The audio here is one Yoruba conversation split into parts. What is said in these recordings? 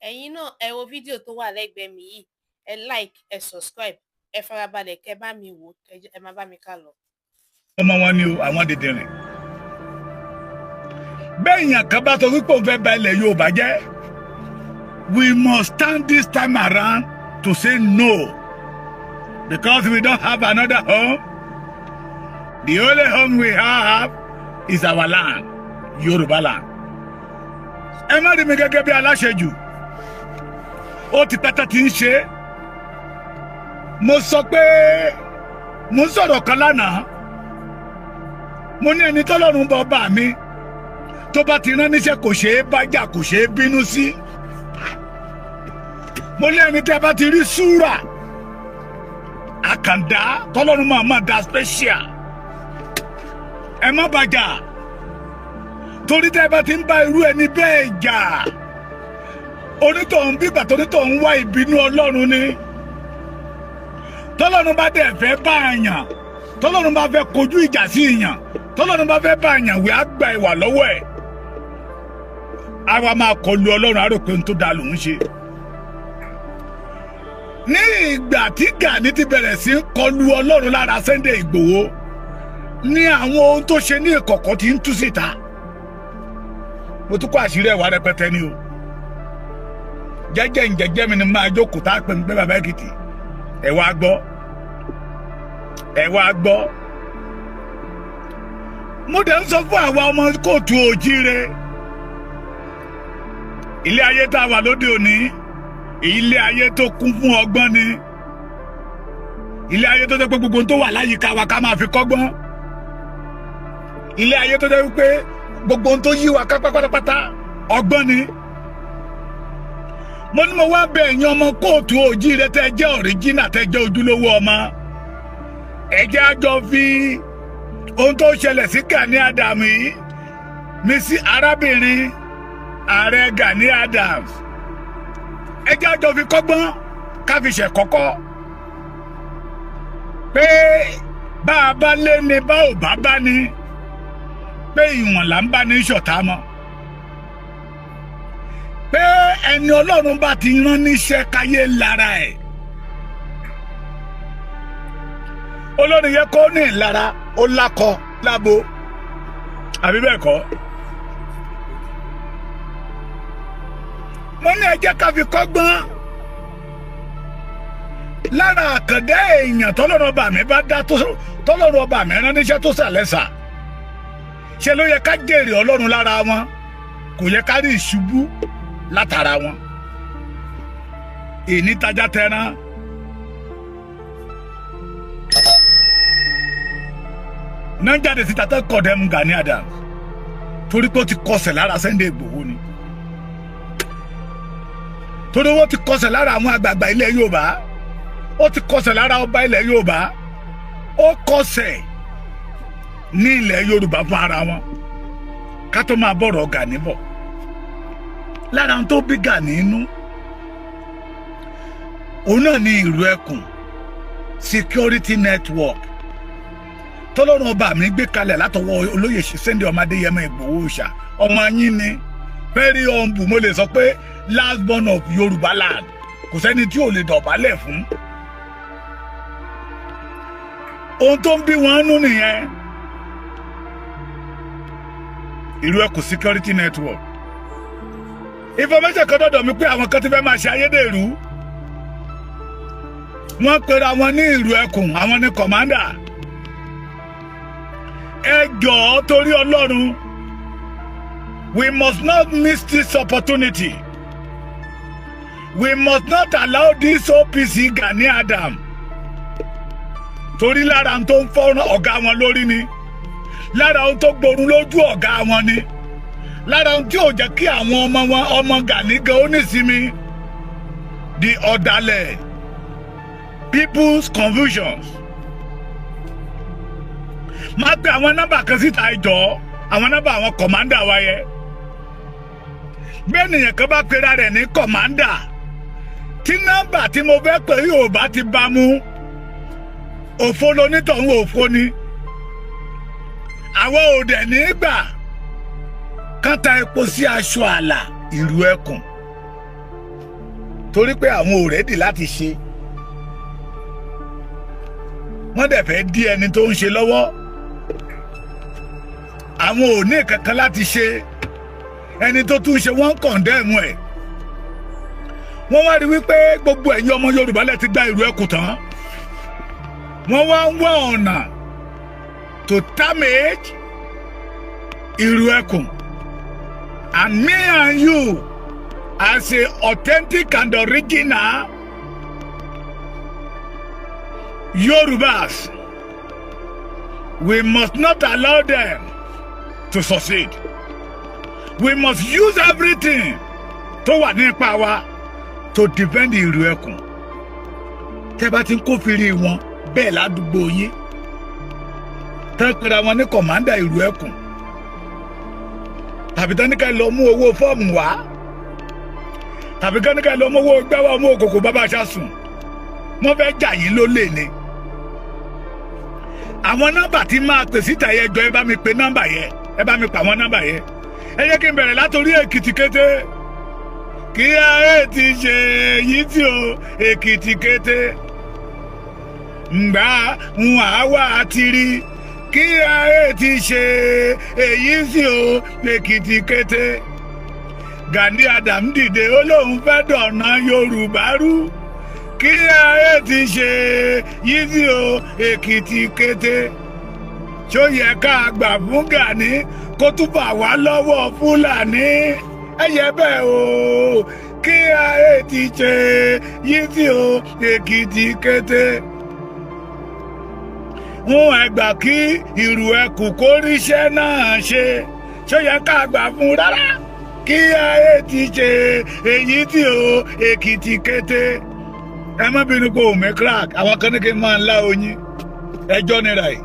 Ẹ̀yin náà ẹ wo fídíò tó wà lẹ́gbẹ̀ẹ́ mi yìí. Ẹ like, ẹ subscribe, ẹ farabalẹ̀ kẹ́ bá mi wò, ẹ má bá mi ká lọ. Ọmọ wọn ni o, àwọn dìndìnrìn. Bẹ́ẹ̀ yàn kan bá sọ wípé òun fẹ́ bà ilẹ̀ Yorùbá jẹ́, we must stand this time around to say no, because we don't have another home. The only home we have is our land, Yorùbá land. Ẹ má rí mi gẹ́gẹ́ bí aláṣejù, ó ti pẹ́tẹ́ tí ń ṣe. Mo sọ pé mo ń sọ̀rọ̀ kan lánàá, mo ní ẹni tọ́lọ́run bọ́ bá mi tó bá ti rán níṣẹ́ kò ṣeé bá jà, kò ṣeé bínú sí. Mo ní ẹni tẹ́ bá ti rí súrà àkàndá tọ́lọ́run máa máa da special, ẹ má bàjá, torí tẹ́ bá ti ń bá irú ẹni bẹ́ẹ̀ jà, onítọ̀hún bígbà tó onítọ̀hún wá ìbínú Ọlọ́run ni. Tọ́lọ́run bá dẹ̀ fẹ́ bá àyàn, tọ́lọ́run bá fẹ́ kojú ìjà sí ìyàn, tọ́lọ́run bá fẹ́ bá àyàn wí, á gba ìwà lọ́wọ́ ẹ̀, àwa máa kọlu Ọlọ́run, á rò pé n tó da lòún ṣe. Ní ìgbà tí Gani ti bẹ̀rẹ̀ sí ń kọlu Ọlọ́run lára Sunday Ìgbòho, ní àwọn ohun tó ṣe ní ìkọ̀kọ̀ tí ń tú síta. Mo tún kó àṣírí ẹ̀wà rẹpẹtẹ ni o. Jẹ́jẹ́ ǹjẹ́jẹ́ mi ni máa jókòó tá a pè ń pé bàbá Èkìtì, ẹ wá gbọ́, ẹ wá gbọ́. Mo dẹ̀ ń sọ fún àwa ọmọ kóòtù òjíire, ilé ayé tá a wà lóde òní, ilé ayé tó kún fún ọgbọ́n ni. Ilé ayé tó jẹ́ pé gbogbo tó wà láyìíká wa ká máa fi kọ́gbọ́n. Ilé ayé tó jẹ́ pé gbogbo tó yí wa ká pátápátá ọgbọ́n ni. Mo ní mo wá bẹ̀ ẹ̀yin ọmọ kóòtù òjíire tẹ́ jẹ́ original, tẹ́ jẹ́ ojúlówó ọmọ, ẹ jẹ́ á jọ fi ohun tó ṣẹlẹ̀ sí Gani Adams yìí, mi sí arábìnrin ààrẹ Gani Adams, ẹ jẹ́ á jọ fi kọ́gbọ́n, ká fi ṣe kọ́kọ́ pé bá a bá lé ni, bá ò bá bá ni, pé ìwọ̀n là ń bá ní ṣọ̀tá mọ́, pé ẹni Ọlọ́run bá ti rán níṣẹ́ káyé lára ẹ̀. Olórin yẹ kó ní ìlara, ó lákọ lábo, àbí bẹ́ẹ̀ kọ́? Mo ní ẹ jẹ́ ká fi kọ́gbọ́n lára àkàndá èèyàn tọ́lọ́run ọba mi bá dá, tọ́lọ́run ọba mi rán níṣẹ́ tó sàlẹ́sà. Ṣe ló yẹ ká jèrè Ọlọ́run lára wọn, kò yẹ ká rí ìṣubú látara wọn. Ìní tajà tẹran náà jáde síta tó kọ̀dẹ́mu Gani Adams, torí pé ó ti kọsẹ̀ lára Sunday Igboho ni, torí ó ti kọsẹ̀ lára àwọn àgbààgbà ilẹ̀ Yorùbá, ó ti kọsẹ̀ lára ọba ilẹ̀ Yorùbá, ó kọsẹ̀ ní ilẹ̀ Yorùbá fún ara wọn. Ká tó máa bọ̀rọ̀ Gani bọ̀, lára tó bí Gani inú òun náà ní ìlú ẹkùn security network tọ́lọ́run ọba mi gbé kalẹ̀ látọwọ́ olóyè Sunday ọmọ Adéyẹmọ Ìgbòho Òòṣà. Ọmọ yín ni, very humble, mo lè sọ pé last born of Yorùbá land, kò sẹ́ni tí ò lè dọ̀bálẹ̀ fún. Ohun tó ń bí wọn nú nìyẹn, ìlú ẹkùn security network. Information kan dọ̀dọ̀ mi pé àwọn kan ti fẹ́ máa ṣe ayédèrú, wọ́n pera wọn ní ìlú ẹkùn, àwọn ní commander. Ẹ jọ̀ọ́ torí Ọlọ́run, we must not miss this opportunity. We must not allow this OPC Gani Adams, torí lára tó ń fọ́nrán ọ̀gá wọn lórí ni, lára ohun tó gborun lójú ọ̀gá wọn ni, lára ohun tí ò jẹ́ kí àwọn ọmọ wọn, ọmọ Gani gan ó nísinmi, the ọ̀dàlẹ̀ people's confusions. Má pe àwọn nọ́mbà kan síta, ìjọ àwọn nọ́mbà àwọn kọ̀mándà wa yẹ. Bí ènìyàn kan bá pera rẹ̀ ní kọ̀mándà, tí nọ́mbà tí mo fẹ́ pè yóò bá ti bá mú, òfo lonítọ̀hún, òfo ni. Àwọn òdẹ̀ nígbà kán ta epo sí aṣọ àlà ìlú ẹkùn. Torí pé àwọn ò ready láti ṣe. Wọ́n dẹ̀ fẹ́ dí ẹni tó ń ṣe lọ́wọ́. Àwọn ò ní kankan láti ṣe. Ẹni tó tún ṣe wọ́n ń condemn ẹ̀. Wọ́n wá rí wípé gbogbo ẹ̀yin ọmọ Yorùbá lẹ ti gba ìlú ẹkùn tán. Wọ́n wá ń wá ọ̀nà to damage ìlú ẹkùn. And me and you, as a authentic and original Yorubas, we must not allow them to succeed. We must use everything tó wà nípa wa to defend ìlú ẹkùn. Tẹ́ bá ti ń kófìrí wọn bẹ́ẹ̀ ládùúgbò yín, tẹ́ pera wọn ní commander ìlú ẹkùn, tàbí tán ní ká lọ mú owó fọ́ọ̀mù wá, tàbí ká ní ká lọ mú owó gbáwá mú òkòkò bàbá aṣáṣùn, wọ́n fẹ́ jà yín lólè ni. Àwọn nọ́mbà tí máa pè síta yẹn, jọ, ẹ bá mi pe nọ́mbà yẹn, ẹ bá mi pa àwọn nọ́mbà yẹn. Ẹ jẹ́ kí n bẹ̀rẹ̀ látòrí Èkìtì kété. Kí ayé ti ṣe èyí tí o Èkìtì kété ngbà ń àwa ti rí. Kí ayé ti ṣe èyí sí o Èkìtì kété. Gani Adam dìde, ó lóun fẹ́ dọ̀nà Yorùbá rú. Kí ayé ti ṣe yìí sí o Èkìtì kété. Ṣó yẹ ká gbà fún Gani kó túbọ̀ wá lọ́wọ́ Fúlàní ẹ̀yẹ bẹ́ẹ̀ o? Kí ayé ti ṣe yìí sí o Èkìtì kété. Ń ẹgbà kí ìrù ẹkùn kó ríṣẹ́ náà ṣe. Ṣó yẹ ká gbà fún rárá? Kí ayé ti ṣe èyí tí o Èkìtì kété. Ẹ má bínú pé òun mi crack. Àwọn kan ní kí n máa ń lá oyin ẹjọ́ nira yìí,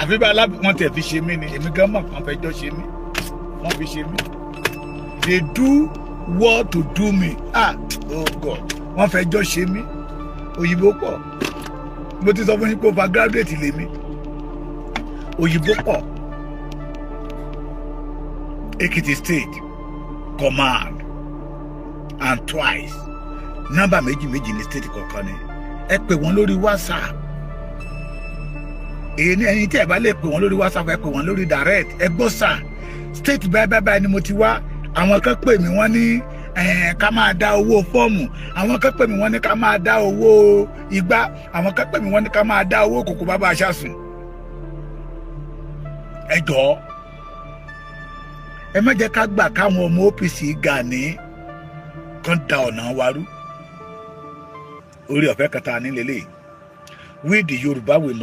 àfi bá wọn tẹ̀ fi ṣe mí ni. Èmi gan mọ̀ kàn fẹjọ́ ṣe mí, wọ́n fi ṣe mí. They do what to do me. Ah, oh God, wọ́n fẹjọ́ ṣe mí. Òyìnbó pọ̀. Mo ti sọ fún yín pé over graduate lèmi. Òyìnbó pọ̀. Ekiti State Command, and twice, nọ́mbà méjì méjì ní state kọ̀ọ̀kan ni. Ẹ pè wọ́n lórí WhatsApp. Èyí ní ẹni tí ẹ bá lè pè wọ́n lórí WhatsApp, ẹ pè wọ́n lórí direct. Ẹ gbọ́ sà, state báyìí báyìí báyìí ni mo ti wá. Àwọn kan pè mí, wọ́n ní ká máa dá owó fọ́ọ̀mù. Àwọn kan pè mí, wọ́n ní ká máa dá owó igbá. Àwọn kan pè mí, wọ́n ní ká máa dá owó kòkó bàbá aṣáṣùn. Ẹ jọ̀ọ́, ẹ má jẹ́ ká gbà káwọn ọmọ OPC Gani kan da ọ̀nà wa rú. Orí ọ̀fẹ́ kẹta nílé lè we the Yorùbá, we must.